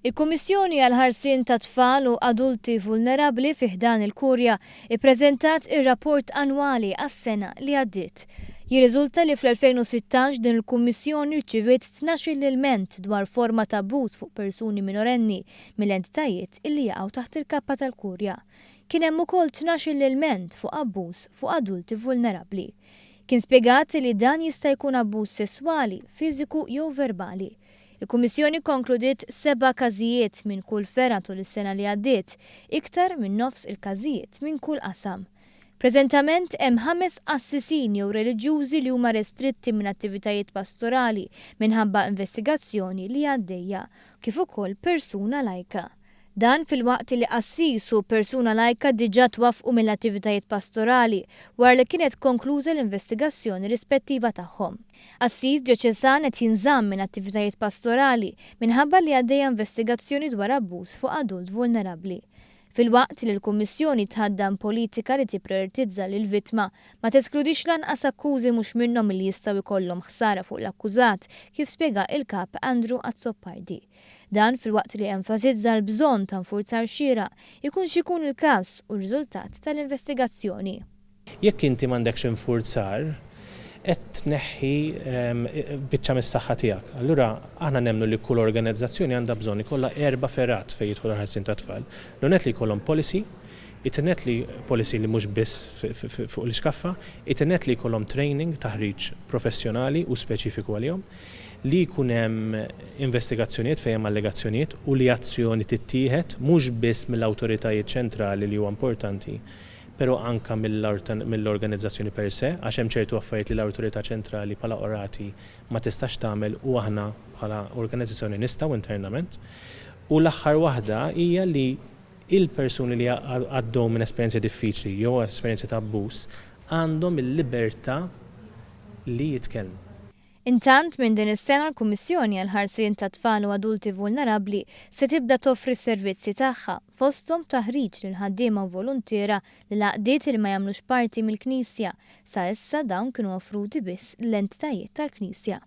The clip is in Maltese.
Il-Kummissjoni għall-Ħarsien tat-Tfal u Adulti Vulnerabbli fi ħdan il-Kurja ippreżentat ir-rapport annwali għas-sena li għaddiet. Jirriżulta li fl-2016 din il-Kummissjoni rċiviet 12-il ilment dwar forma ta' abbuż fuq persuni minorenni mill-entitajiet illi jaqgħu taħt il-kappa tal-Kurja. Kien hemm ukoll 12-il ilment fuq abbuż fuq adulti vulnerabbli. Kien spjegat li dan jista' jkun abbuż sesswali, fiżiku jew verbali. Il-Kummissjoni kkonkludiet seba' każijiet minn kull fergħa tul is-sena li għaddiet, iktar minn nofs il-każijiet minn kull qasam. Preżentament hemm ħames qassisin jew reliġjużi li huma restritti minn attivitajiet pastorali minħabba investigazzjoni li għaddejja, kif ukoll persuna lajka. Dan filwaqt li qassis u persuna lajka diġà twaffqu mill-attivitajiet pastorali wara li kienet konkluża l-investigazzjoni rispettiva tagħhom. Qassis djoċesan qed jinżamm minn attivitajiet pastorali minħabba li għaddejja investigazzjoni dwar abbuż fuq adult vulnerabbli. Filwaqt li l-Kummissjoni tħaddan politika li tipprijoritizza lill-vittma, ma teskludix lanqas akkużi mhux minnhom li jistgħu jkollhom ħsara fuq l-akkużat, kif spjega il-Kap Andrew Azzopardi. Dan filwaqt li enfasizza l-bżonn ta' nfurzar xieraq, ikun x'ikun il-każ u r-riżultat tal-investigazzjoni. Jekk inti m'għandekx infurzar, qed tneħħi biċċa mis-saħħa tiegħek. Allura aħna nemmnu li kull organizzazzjoni għandha bżonn ikollha erba' fergħat fejn jidħol il-ħarsien tat-tfal. L-ewwel nett li jkollhom policy, it-tieni nett li policy li mhux biss fuq l-ixkaffa, it-tieni nett li jkollhom training, taħriġ professjonali u speċifiku għalihom, li jkun hemm investigazzjonijiet fejn hemm allegazzjonijiet u li azzjoni tittieħed mhux biss mill-awtoritajiet ċentrali li huwa importanti, però anke mill-organizzazzjoni per se, għax hemm ċertu affarijiet li l-awtorità ċentrali bħala qrati ma tistax tagħmel u aħna bħala organizzazzjoni nistgħu internament. U l-aħħar waħda hija li il-persuni li għaddew minn esperjenzi diffiċli jew esperjenzi ta' abbuż għandhom il-libertà li jitkellmu. Intant, minn din is-sena l-Kummissjoni għall-Ħarsien tat-Tfal u Adulti Vulnerabbli se tibda toffri s-servizzi tagħha, fosthom taħriġ lil ħaddiema u voluntiera lil għaqdiet li ma jagħmlux parti mill-Knisja. Sa issa dawn kienu offruti biss lill-entitajiet tal-Knisja.